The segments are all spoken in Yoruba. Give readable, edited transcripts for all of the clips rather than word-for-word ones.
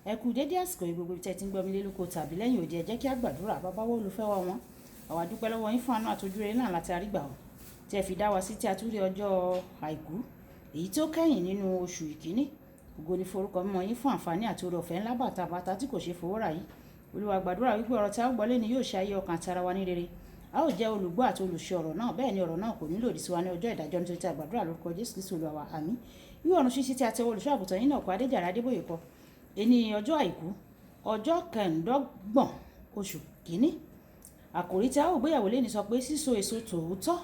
Ẹ kú dédé àsìkò yìí gbogbo ibi tí ẹ ti ń gbọ́ mi lé lóko tàbí lẹ́yìn òde. Ẹ jẹ́ kí a gbàdúrà. Bàbá wa, olùfẹ́ wa wọn. Àwa dúpẹ́ lọ́wọ́ yín fún àánú àti ojúrere náà láti àrígbà o, tí ẹ fi dá wa sí tí a tún rí ọjọ́ àìkú, èyí tí ó kẹ́yìn nínú oṣù ìkíní. Ògo ni forúkọ mímọ́ yín fún àǹfààní àti oore ọ̀fẹ́ ńlá bàtàbàtà tí kò ṣe fowó rà yìí. Olúwa, gbàdúrà wípé ọ̀rọ̀ tí a ó gbọ́ lónìí yóò ṣe ayé ọkàn àti ara wa ní rere. A ó jẹ́ olùgbọ́ àti olùṣe ọ̀rọ̀ náà, bẹ́ẹ̀ ni ọ̀rọ̀ náà kò ní lòdì sí wa ní ọjọ́ ìdájọ́, nítorí tí a gbàdúrà lórúkọ Jésù Kristi Olúwa wa. Àmín. Ìwé ọ̀run ṣíṣí tí a tẹ olùṣọ́ àgùntàn yín náà kọ Adéjàre Adébóyè kọ. Ení ọjọ́ àìkú, ọjọ́ 25 oṣù kìíní. Àkòrí tí a ó gbéyàwó lónìí sọ pé síso èso tòótọ́.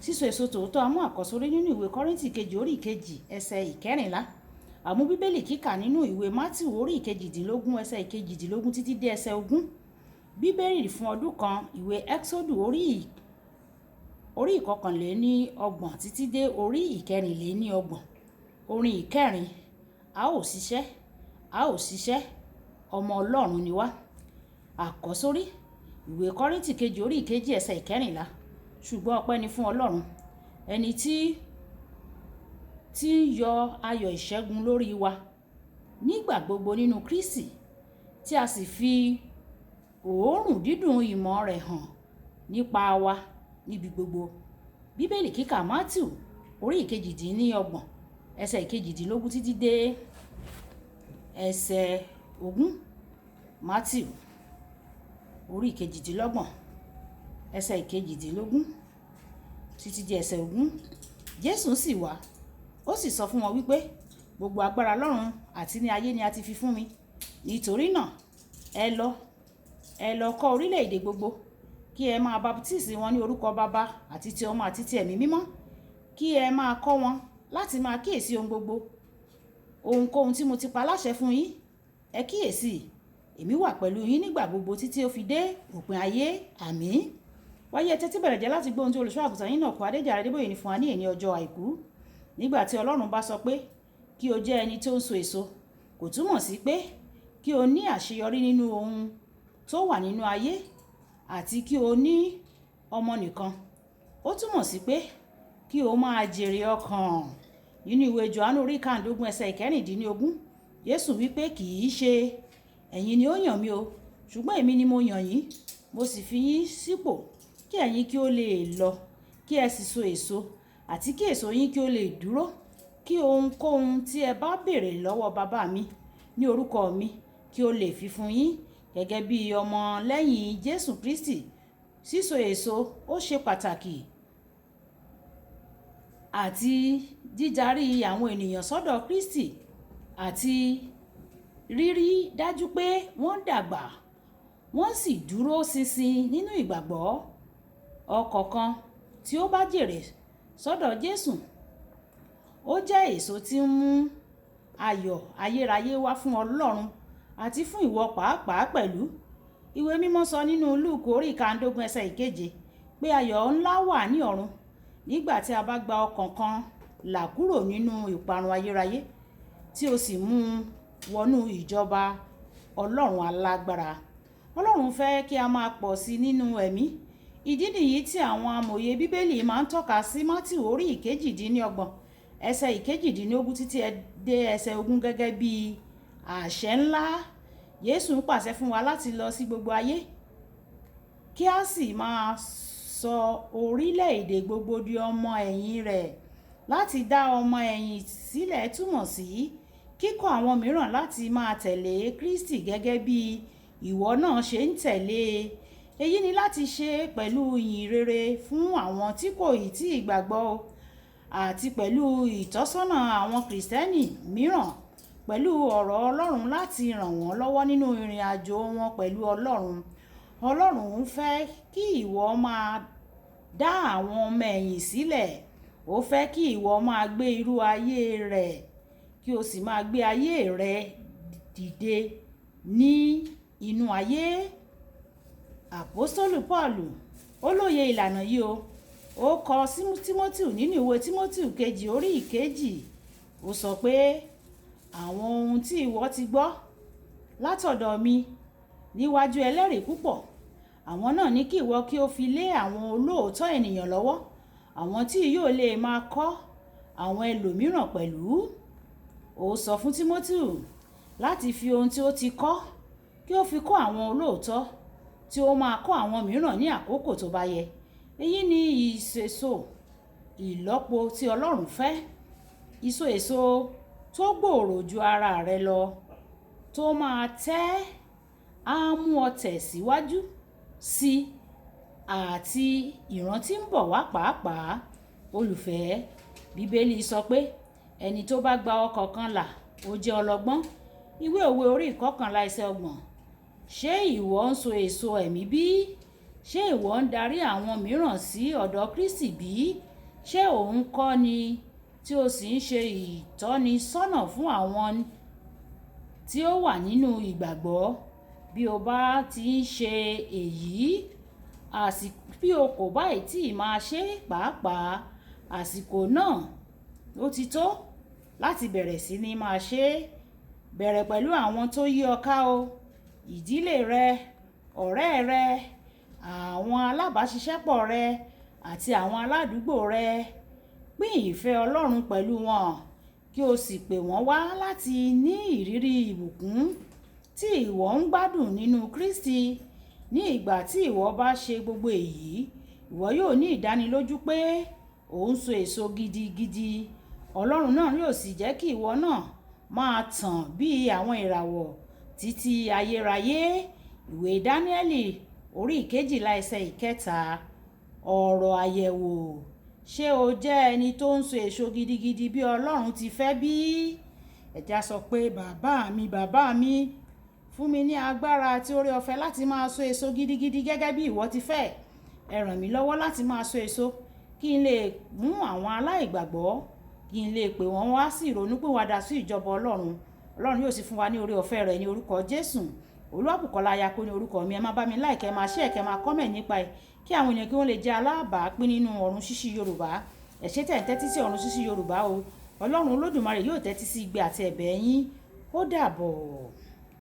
Síso èso tòótọ́. A mú àkọ́sórí nínú ìwé Kọ́ríńtì kejì orí 2 ẹsẹ̀ 14. A mú Bíbélì kíkà nínú ìwé Mátíù orí 18 ẹsẹ̀ 18 títí dé ẹsẹ̀ 20. Bíbélì fún ọdún kan, ìwé Ẹ́xódù orí 31 títí dé orí 34. Orin ìkẹrin, a ó ṣiṣẹ́, a ó ṣiṣẹ́, ọmọ Ọlọ́run ni wá. Àkọ́sórí, ìwé Kọ́ríńtì kejì orí 2 ẹsẹ̀ 14. Ṣùgbọ́n ọpẹ́ ni fún Ọlọ́run, ẹni tí ń yọ ayọ̀ ìṣẹ́gun lórí wa nígbà gbogbo nínú Kristi, tí a sì fi òórùn dídùn ìmọ̀ rẹ̀ hàn nípa wa níbi gbogbo. Bíbélì kíkà, Mátíù orí 28 ẹsẹ̀ 18 títí dé ẹsẹ̀ 20. Mátíù orí 28 ẹsẹ̀ 18 títí dé ẹsẹ̀ 20. Jésù sì wá, ó sì sọ fún wọn wípé, "Gbogbo agbára lọ́run àti ní ayé ni a ti fi fún mi. Nítorí náà, ẹ lọ, ẹ lọ kọ́ orílẹ̀-èdè gbogbo, kí ẹ máa baptisi wọn ní orúkọ Baba àti ti Ọmọ àti ti Ẹ̀mí Mímọ́, kí ẹ máa kọ́ wọn láti máa kíyèsí ohun gbogbo, ohunkóhun tí mo ti pa láṣẹ fún yín. Ẹ kíyèsí, èmi wà pẹ̀lú yín nígbà gbogbo títí ó fi dé òpin ayé. Àmín." Wáyé, ẹ tẹ́tí bẹ̀rẹ̀ jẹ́ láti gbọ́ ohun tí olùṣọ́ àgùntàn yín náà kọ Adéjàre Adébóyè ní fún wa ní èní ọjọ́ àìkú. Nígbà tí Ọlọ́run bá sọ pé kí o jẹ́ ẹni tó ń so èso, kò túmọ̀ sí pé kí o ní àṣeyọrí nínú ohun tó wà nínú ayé àti kí o ní ọmọ nìkan. Ó túmọ̀ sí pé kí o máa jèrè ọkàn. Nínú ìwé Jòhánù orí 15 ẹsẹ̀ 16, Jésù wí pé, "Kì í ṣe ẹ̀yin ni ó yàn mí o, ṣùgbọ́n èmi ni mo yàn yín, mo sì fi yín sípò kí ẹ̀yin kí ó lè lọ, kí ẹ sì so èso, àti kí èso yín kí ó lè dúró, kí ohunkóhun tí ẹ bá béèrè lọ́wọ́ Baba mi ní orúkọ mi kí ó lè fi fún yín." Gẹ́gẹ́ bí ọmọ lẹ́yìn Jésù Kristi, síso èso ó ṣe pàtàkì àti dídarí àwọn ènìyàn sọ́dọ̀ Kristi àti rírí dájú pé wọ́n dàgbà, wọ́n sì dúró ṣinṣin nínú ìgbàgbọ́. Ọ̀kọ̀ọ̀kan tí ó bá jèrè sọ́dọ̀ Jésù, ó jẹ́ èso tí ń mú ayọ̀ ayérayé wá fún Ọlọ́run àti fún ìwọ pàápàá pẹ̀lú. Ìwé Mímọ́ sọ nínú Lúùkù orí 15 ẹsẹ̀ 7 pé ayọ̀ ńlá wà ní ọ̀run nígbà tí a bá gba ọkàn kan là kúrò nínú ìparun ayérayé tí ó sì mú wọnú ìjọba Ọlọ́run alágbára. Ọlọ́run fẹ́ kí a máa pọ̀ sí nínú ẹ̀mí. Ìdí nìyí tí àwọn amòye Bíbélì máa ń tọ́ka sí Mátíù orí 28 ẹsẹ̀ 18 títí dé ẹsẹ̀ 20 gẹ́gẹ́ bí àṣẹ ńlá. Jésù ń pàṣẹ fún wa láti lọ sí gbogbo ayé, kí a sì máa sọ orílẹ̀-èdè gbogbo di ọmọ ẹ̀yìn rẹ̀. Láti dá ọmọ ẹ̀yìn sílẹ̀ túmọ̀ sí kíkọ́ àwọn mìíràn láti máa tẹ̀lé Kristi gẹ́gẹ́ bí ìwọ náà ṣe ń tẹ̀lé. Èyí ni láti ṣe pẹ̀lú ìyìn rere fún àwọn tí kò ì tí ì gbàgbọ́ àti pẹ̀lú ìtọ́sọ́nà àwọn Kìrìsìtẹ́nì mìíràn pẹ̀lú ọ̀rọ̀ Ọlọ́run láti ràn wọ́n lọ́wọ́ nínú ìrìn àjò wọn pẹ̀lú Ọlọ́run. Ọlọ́run ń fẹ́ kí ìwọ máa dá àwọn ọmọ ẹ̀yìn sílẹ̀. Ó fẹ́ kí ìwọ máa gbé irú ayé rẹ̀, kí o sì máa gbé ayé rẹ̀ dìde ní inú ayé. Àpọ́stólù Pọ́ọ̀lù ó lóye ìlànà yìí o. Ó kọ sí Tímótíù nínú ìwé Tímótíù kejì orí 2. Ó sọ pé, "Àwọn ohun tí ìwọ ti gbọ́ látọ̀dọ̀ mi níwájú ẹlẹ́rìí púpọ̀, àwọn náà ní kí ìwọ kí ó fi lé àwọn olóòótọ́ ènìyàn lọ́wọ́, àwọn tí yóò lè máa kọ́ àwọn ẹlòmíràn pẹ̀lú." Ó sọ fún Tímótíù láti fi ohun tí ó ti kọ́ kí ó fi kọ́ àwọn olóòótọ́ tí ó máa kọ́ àwọn mìíràn ní àkókò tó bá yẹ. Èyí ni ìṣèso ìlọ́po tí Ọlọ́run fẹ́. Ìso èso tó gbòòrò ju ara rẹ lọ tó máa tẹ́ á mú ọ tẹ̀síwájú sí àti ìran tí ń bọ̀ wá pàápàá. Olùfẹ́, Bíbélì sọ pé ẹni tó bá gba ọkàn kan là ó jẹ́ ọlọ́gbọ́n. Ìwé òwe orí 11 ẹsẹ̀ 30. Ṣé ìwọ ń so èso ẹ̀mí bí? Ṣé ìwọ ń darí àwọn mìíràn sí ọ̀dọ̀ Kristi bí? Ṣé ò ń kọ́ni tí ó sì ń ṣe ìtọ́nisọ́nà fún àwọn tí ó wà nínú ìgbàgbọ́? Bí o bá ti ń ṣe èyí, bí o kò bá ì tí máa ṣe pàápàá, àsìkò náà ó ti tó láti bẹ̀rẹ̀ sí ní máa ṣe. Bẹ̀rẹ̀ pẹ̀lú àwọn tó yí ọ ká o, ìdílé rẹ, ọ̀rẹ́ rẹ, àwọn alábàáṣiṣẹ́pọ̀ rẹ àti àwọn aládùúgbò rẹ. Pín ìfẹ́ Ọlọ́run pẹ̀lú wọn kí o sì pè wọ́n wá láti ní ìrírí ìbùkún tí ìwọ ń gbádùn nínú Kristi. Ní ìgbà tí ìwọ bá ṣe gbogbo èyí, ìwọ yóò ní ìdánilójú pé ò ń so èso gidigidi. Ọlọ́run náà yóò sì jẹ́ kí ìwọ náà máa tàn bí àwọn ìràwọ̀ títí ayérayé. Ìwé Dáníẹ́lì orí 12 ẹsẹ̀ 3. Ọ̀rọ̀ àyẹ̀wò. Ṣé o jẹ́ ẹni tó ń so èso gidigidi bí Ọlọ́run ti fẹ́ bí? Ẹ já sọ pé bàbá mi, bàbá mi, fún mi ní agbára àti oore ọ̀fẹ́ láti máa so èso gidigidi gẹ́gẹ́ bí ìwọ ti fẹ́. Ẹ ràn mí lọ́wọ́ láti máa so èso kí n lè mú àwọn aláìgbàgbọ́, kí n lè pè wọ́n wá sí ìrònúpìwàdà sí ìjọba Ọlọ́run. Ọlọ́run yóò sì fún wa ní oore ọ̀fẹ́ rẹ̀ ní orúkọ Jésù. Olúwabùkọ́lá Ayako ní orúkọ mi. Ẹ máa bá mi like, ẹ máa share, kẹ máa comment nípa ẹ̀ kí àwọn ènìyàn kí wọ́n lè jẹ́ alábàápín nínú ọ̀run ṣíṣí Yorùbá. Ẹ ṣé tẹ̀ ń tẹ́tí sí ọ̀run ṣíṣí Yorùbá o. Ọlọ́run Olódùmarè yóò tẹ́tí sí igbe àti ẹ̀bẹ̀ yín. Ó dàbọ̀.